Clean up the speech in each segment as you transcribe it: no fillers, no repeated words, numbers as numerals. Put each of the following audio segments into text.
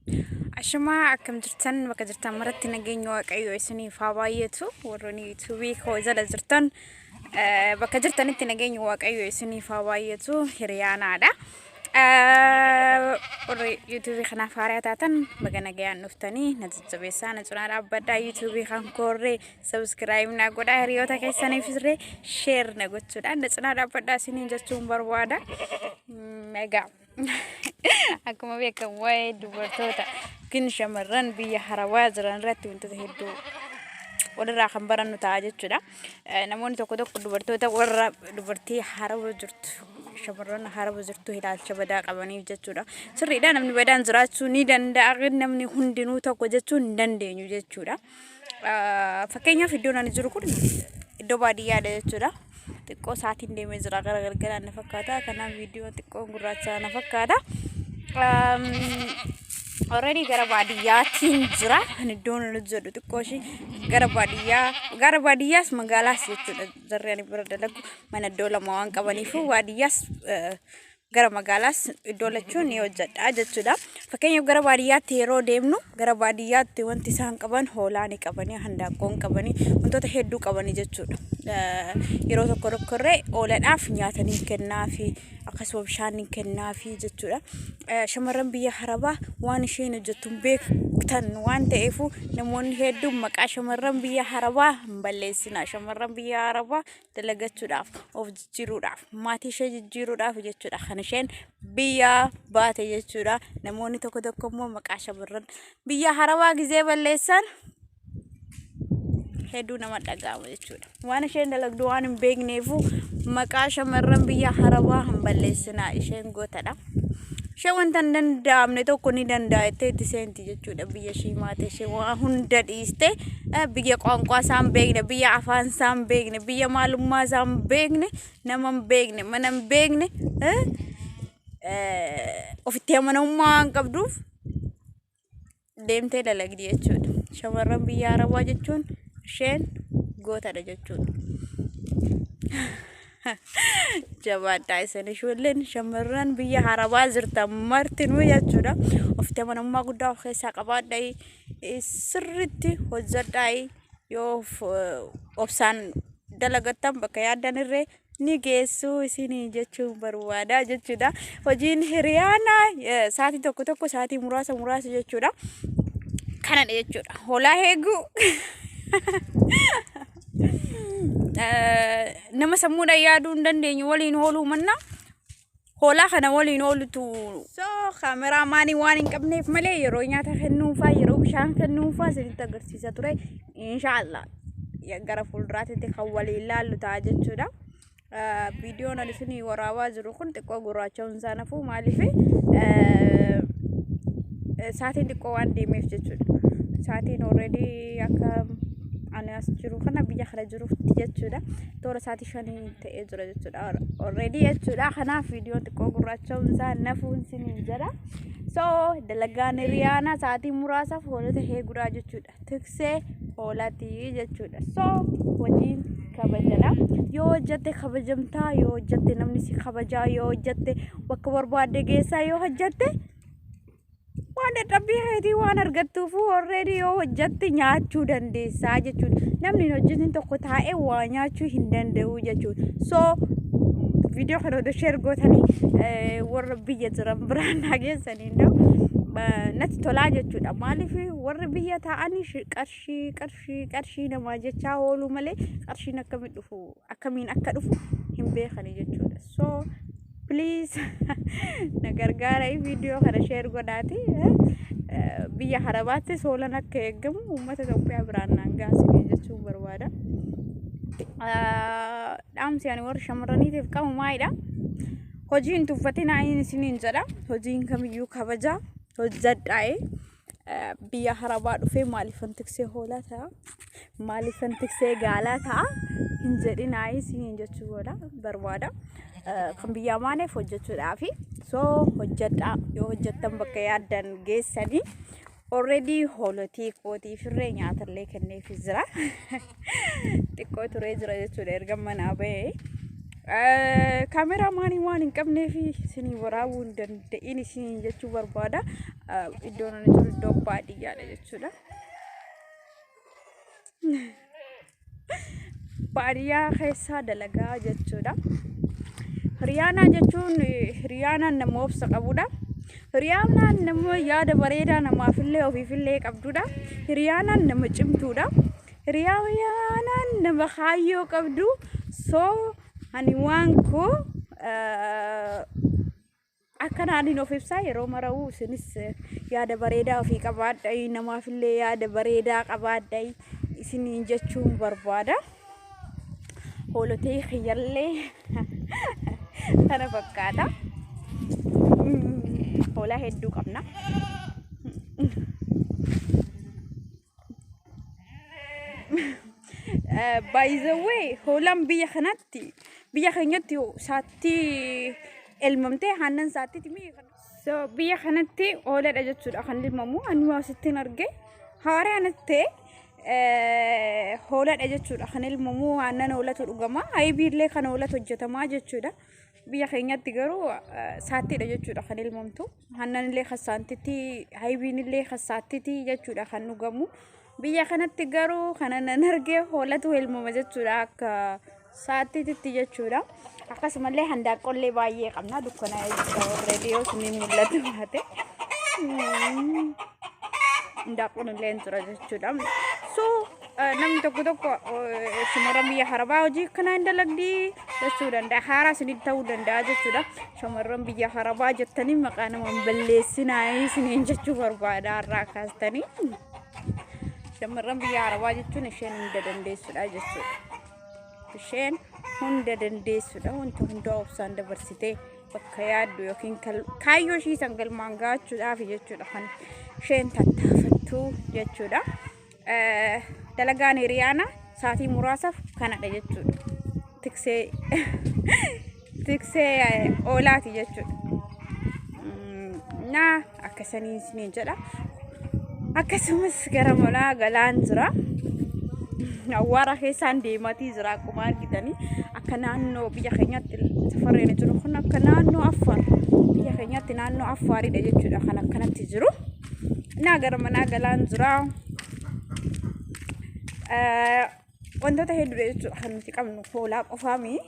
Ashamaa, akkam jirtan? Bakka jirtan maratti nageenya Waaqayyoo isiniif haa baay'atu. Warroonni yuutuubii koo jala jirtan, bakka jirtanitti nageenya Waaqayyoo isiniif haa baay'atu. Hiriyaanaadha. Warri yuutuubii kanaaf haaraa taatan, baga nagayaan dhuftanii. Na jajjabeessaa, na cinaa dhaabbadhaa. Yuutuubii kan koorree subscribe na godhaa, hiriyoota keessaniif illee share na gochuudhaan na cinaa dhaabbadhaa isiniin jechuun barbaada. Egaa akkuma beekamu waa'ee dubartoota yookiin shamarran biyya harabaa jiran irratti wantoota hedduu walirraa kan barannu ta'a jechuudha. Namoonni tokko tokko dubartoota, warra dubartii haraba jirtu, shamarran haraba jirtu ilaalcha badaa qabaniif jechuudha. Sirriidha, namni badaan jiraachuu ni danda'a, namni hundinuu tokko jechuu hin dandeenyu jechuudha. Fakkeenyaaf, iddoon ani jiru kun iddoo baadiyyaadha jechuudha. Xiqqoo sa'aatiin deemee jira, gara galgalaan na fakkaata. Kanaaf viidiyoon xiqqoo gurraacha na fakkaata. Already gara baadiyyaatiin jira. Ani iddoon ani jedhu xiqqoo ishii gara baadiyyaa, gara baadiyyaas magaalaas jechuudha. Jarri ani bira dalagu mana iddoo lama waan qabaniif baadiyyaas gara magaalaas iddoo lachuun ni hojjedha jechuudha. Fakkeenyaaf, gara baadiyyaatti yeroo deemnu, gara baadiyyaatti wanti isaan qaban hoolaa ni qabanii, handaaqqoon qabanii, wantoota hedduu qabanii jechuudha. Yeroo tokko tokkorree hoolaadhaaf nyaata ni kennaafi, akkasuma bishaan ni kennaafi jechuudha. Shamarran biyya harabaa waan isheen hojjettu hin beektan waan ta'eef, namoonni hedduun maqaa shamarran biyya harabaa hin balleessina. Shamarran biyya harabaa dalagachuudhaaf, of jijjiiruudhaaf, maatii ishee jijjiiruudhaaf jechuudha kan isheen biyya baate jechuudha. Namoonni tokko tokko immoo maqaa shamarran biyya harabaa gizee balleessan hedduu nama dhaga'ama jechuudha. Waan isheen dalagdu waan hin beekneefu maqaa shamarran biyya harabaa hin balleessinaa, isheen gootadha. Isheen wanta hin danda'amne tokko ni danda'a jettee itti seenti jechuudha. Biyya ishii, maatii ishee waa hunda dhiiste, biyya qoonqoo isaa hin beekne, biyya afaan isaa hin beekne, biyya maalummaa isaa hin beekne, nama hin beekne, mana hin beekne, ofitti amanamummaa waan qabduuf deemtee dalagdi jechuudha. Shamarran biyya Arabaa jechuun isheen gootadha jechuudha. Jabaadhaa isin ijoolleen shamarran biyya Arabaa jirtan martinuu jechuudha. Ofitti amanamummaa guddaa of keessaa qabaadhaa, sirriitti hojjedhaa, yoo obsaan dalagattan bakka yaaddan irree ni geessuu isinii jechuun barbaada jechuudha. Hojiin hiriyaanaa sa'aatii tokko tokko, sa'aatii muraasa muraasa jechuudha. Kanadha jechuudha. Hoolaa eeguu. Nama sammuudhaan yaaduu hin dandeenye waliin ooluu mannaa hoolaa kana waliin oolutu. So kaameraamaanii waan hin qabneef malee yeroo nyaata kennuufaa, yeroo bishaan kennuufaa isinitti agarsiisa ture. Inshaallah gara fuulduraatti kan waliin laallu ta'a jechuudha. Viidiyoon ani isinii waraabaa jiru kun xiqqoo gurraacha'uun isaa nafuu, maaliif sa'aatiin xiqqoo waan deemeef jechuudha. Sa'aatiin already akka ani as jiru kana, biyya kana jirutti jechuudha. Toora sa'aatii 5 ta'ee jira jechuudha. Already jechuudha. Kanaaf viidiyoon xiqqoo gurraacha'uun isaa nafuun isiniin jedha. So dalagaan hiriyaanaa sa'aatii muraasaaf hoolota eeguudha jechuudha. Tiksee hoolaatii jechuudha. So hojiin kabajadha. Yoo hojjette kabajamtaa, yoo hojjette namni si kabajaa, yoo hojjette bakka barbaadde geessaa, yoo hojjette waan dadhabbii keetii waan argattuuf already yoo hojjette nyaachuu dandeessaa jechuudha. Namni hin hojjetin tokko taa'ee waa nyaachuu hin danda'u jechuudha. So viidiyoo kana odoo share gootanii warra biyya jiran biraan naa geessanii hin natti tolaa jechuudha. Maaliif, warri biyya taa'anii qarshii, qarshii, qarshii namaa jechaa ooluu malee qarshiin akkamiin dhufu, akkamiin akka dhufu hin beekani jechuudha. So please na gargaara, viidiyoo kana share godhaati biyya harabaattis hoolaan akka eegamu uummata Itoophiyaa biraan naan gaasine jechuun barbaada. Dhaamsi ani warra shamarraniitiif qabu maalidha? Hojii hin tuffatinaa isiniin jedha. Hojiin kamiyyuu kabajaa, hojjedhaa'ee. Biyya harabaa dhufee maaliifan tiksee hoolaa ta'a? Maaliifan tiksee gaalaa ta'a? Hin jedhinaa isiniin jechuu godha barbaada. Kan biyyaa maaneef hojjechuudhaafi. So hojjedhaa, yoo hojjettan bakka yaaddan geessanii. Already hoolotii kootii firree nyaatallee kenneefii jira. Xiqqoo turee jira jechuudha erga manaa bahee. Kaameraa maanii waan hin qabneef isinii waraabuu hin danda'in isiniin jechuu barbaada. Iddoon ani jiru iddoo baadiyyaadha jechuudha. Baadiyyaa keessaa dalagaa jechuudha. Hiriyaanaa jechuun hiriyaanaan nama obsa qabudha. Hiriyaanaan nama yaada bareedaa namaafillee ofiifillee qabdudha. Hiriyaanaan nama cimtuudha. Hiriyaanaan nama kaayyoo qabdu. So ani waan koo akkanaan of ibsaa yeroo mara'u, isinis yaada bareedaa ofii qabaadha, namaafillee yaada bareedaa qabaadha isiniin jechuun barbaada. Hoolotee kiyyallee kana fakkaata. Hoolaa hedduu qabna. By the way, hoolaan biyya kanatti, biyya keenyatti saattii elmamtee aannan saattiiti mi'i. So biyya kanatti hooladha jechuudha kan elmamu. Ani waa sittiin arge haaraa natti ta'e, hooladha jechuudha kan elmamu, aannan hoolatu dhugama, ayibiillee kan hoolatu hojjetamaa jechuudha. Biyya keenyatti garuu saattiidha jechuudha kan elmamtu. Aannan illee kan saattiitti, ayibiin illee kan saattiiti jechuudha kan dhugamu. Biyya kanatti garuu kana nan arge, hoolatu elmama jechuudha akka saattiitti jechuudha. Akkasumallee handaaqqollee baay'ee qabna, dukkana already yoo isin mul'atu baate. Handaaqqoon illee jira jechuudha. So namni tokko tokko shamarran biyya Arabaa hojii akkanaa hin dalagdii jechuu danda'a. Haaraa isinitti ta'uu danda'a jechuudha. Shamarran biyya Arabaa jettanii maqaa nama hin balleessinaa isiniin jechuu barbaada har'aa kaastanii. Shamarran biyya Arabaa jechuun isheen hunda dandeessudha jechuudha. Isheen hunda dandeessudha. Wanta hundaa obsaan dabarsitee bakka yaaddu yookiin kaayyoo ishii san galmaan ga'achuudhaaf jechuudha kan isheen tattaafattu jechuudha. Dalagaan hiriyaana sa'aatii muraasaaf kanadha jechuudha. Tiksee oolaati jechuudha. Naa akkasanii isiniin jedha. Akkasumas gara manaa galaan jira. Awwaara keessaan deematii jira akkuma argitanii, akka naannoo biyya keenyaatti safarreen jiru kun akka naannoo Affaar, biyya keenyatti naannoo Affaaridha jechuudha kan akkanatti jiru. Naa gara manaa galaan jira. Wantoota hedduudha jechuudha kan nuti qabnu, hoolaa qofaami.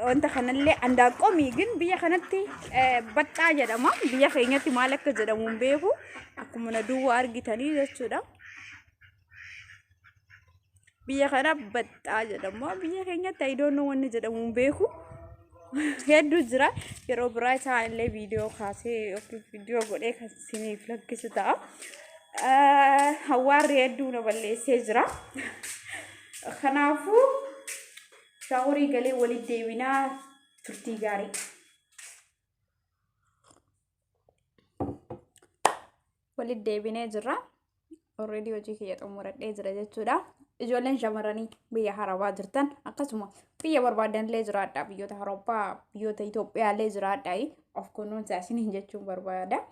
Wanta kanallee handaaqqoo miigin biyya kanatti baxxaa jedhama. Biyya keenyatti maal akka jedhamu hin beeku. Akkuma na duwwaa argitanii jechuudha. Biyya kana baxxaa jedhama. Biyya keenyatti I don't know, wanni jedhamu hin beeku. Hedduu jira. Yeroo biraa isaa illee viidiyoo kaasee yookiin viidiyoo godhee kan isiniif lakkisu ta'a. Hawaarri hedduu na balleessee jira. Kanaafuu shaaworii galee walitti deebinaa, turtii gaarii. Walitti deebinee jirra. Already hojii kiyya xumuradhee jira jechuudha. Ijoolleen shamarranii biyya Arabaa jirtan, akkasuma biyya barbaadan illee jiraadha. Biyyoota Awurooppaa, biyyoota Itoophiyaa illee jiraadha. Of kunuunsaa isiniin jechuun barbaada.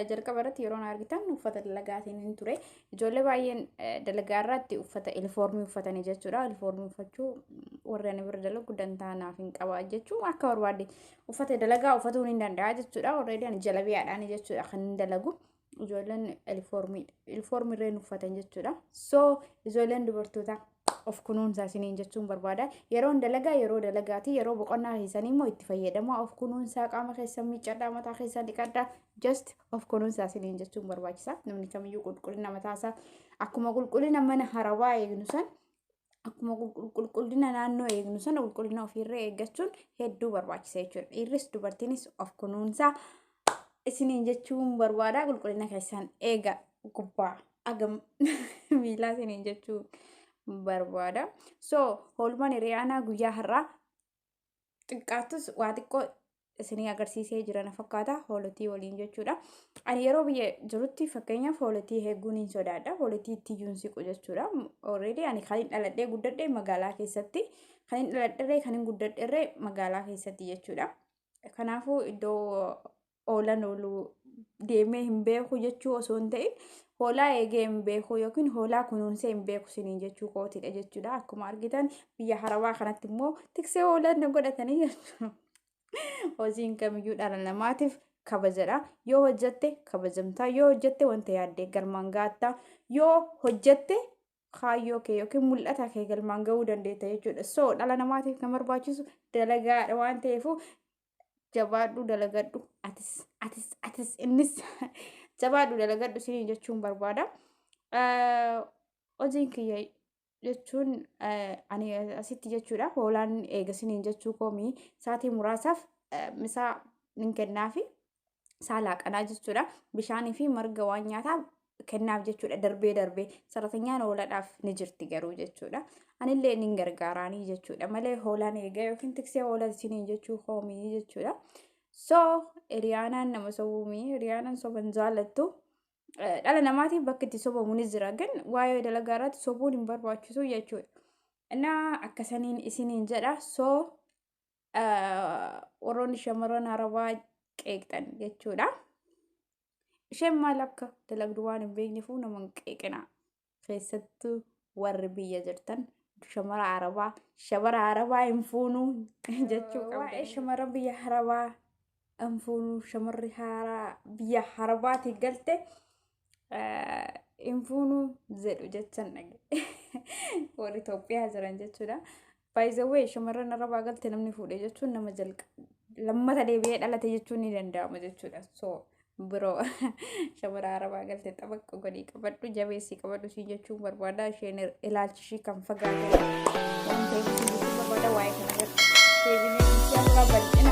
Jalqaba irratti yeroo na argitan uffata dalagaatiin hin ture. Ijoollee baay'een dalagaa irratti uffata ilifoormii uffatanii jechuudha. Ilifoormii uffachuu warri ani bira dalagu dantaa naaf hin qaba jechuun akka barbaade uffata dalagaa uffatuun hin danda'a jechuudha. Already ani jalabiyaadhaan jechuudha kan hin dalagu. Ijoolleen ilifoormii irree uffatan jechuudha. So ijoolleen dubartoota of kunuunsaa isiniin jechuun barbaada. Yeroon dalagaa yeroo dalagaati. Yeroo boqonnaa keessanii immoo itti fayyadamaa, of kunuunsaa, qaama keessan miiccadhaa, mataa keessan dhiqadhaa. Just of kunuunsaa isiniin jechuun barbaachisa. Namni kamiyyuu qulqullina mataasaa akkuma qulqullina mana harawaa eegnu san, akkuma qulqullina naannoo eegnu sana, qulqullina ofiirra eeggachuun hedduu barbaachisa jechuudha. Dhiirris dubartiinis of kunuunsaa isiniin jechuun barbaada. Qulqullina keessan eega gubbaa agam miilaa isiniin jechuun barbaada. So oolmaan hiriyaanaa guyyaa har'aa xiqqaattus waa xiqqoo isinii agarsiisee jira na fakkaata, hoolotii waliin jechuudha. Ani yeroo biyya jirutti fakkeenyaaf hoolotii eeguun hin sodaadha. Hoolotii itti iyyuu hin siqu jechuudha. Already ani kan hin dhaladhee guddadhee magaalaa keessatti. Kan hin dhaladhee, kan hin guddadheerree magaalaa keessatti jechuudha. Kanaafuu iddoo oolan ooluu deemee hin beeku jechuu osoo hin ta'in hoolaa eegee hin beeku yookiin hoolaa kunuunsee hin beeku siniin jechuu kootidha jechuudha. Akkuma argitan biyya harawaa kanatti immoo tiksee hoolaa na godhatanii jechuudha. Hojiin kamiyyuu dhala namaatiif kabajadha. Yoo hojjette kabajamtaa, yoo hojjette wanta yaaddee galmaan ga'atta, yoo hojjette kaayyoo kee yookiin mul'ata kee galmaan ga'uu dandeetta jechuudha. So dhala namaatiif kan barbaachisu dalagaadha waan ta'eef jabaadhu dalagadhu atis atis atis innis jabaadhu dalagadhu isiniin jechuun barbaada. Hojiin kiyya jechuun ani asitti jechuudha hoolaan eega isiniin jechuu koomii sa'aatii muraasaaf misaa nin kennaafi isaa laaqanaa jechuudha. Bishaanii fi marga waan nyaataa kennaaf jechuudha darbee darbee saratanyaan hooladhaaf ni jirti garuu jechuudha. Anillee nin gargaaraanii jechuudha malee hoolaan eegaa yookiin tiksee hoolaa isiniin jechuu koomii jechuudha. So hiriyaanaan nama sobuumii hiriyaanaan soban jaallattu. Dhala namaatiif bakki itti sobamu ni jira gan waa'ee dalagaa irratti sobuun hin barbaachisu jechuudha. Innaa akkasaniin isiniin jedha so warroonni shamarran arabaa qeeqxan jechuudha. Isheen maal akka dalagdu waan hin beekneefuu nama hin qeeqinaa. Keessattuu warri biyya jirtan shamara arabaa shamara arabaa hin fuunuu jechuu qabda. Waa'ee shamara biyya arabaa hin fuunuu shamarri haaraa biyya arabaatii galte hin fuunuu jedhu jechan dhage. Warri Itoophiyaa jiran jechuudha. By the way, shamarran arabaa galte namni fuudhe jechuun nama jalqa lammata deebi'ee dhalate jechuun ni danda'ama jechuudha. So biroo shamara arabaa galte xabaqqa godhii qabadhu jabeessii qabadhu siin jechuun barbaada. Isheen ilaalchi ishii kan fagaate waan ta'eef siin jechuun barbaada. Waa'ee kana irratti deebinee inshallah bal'inaan.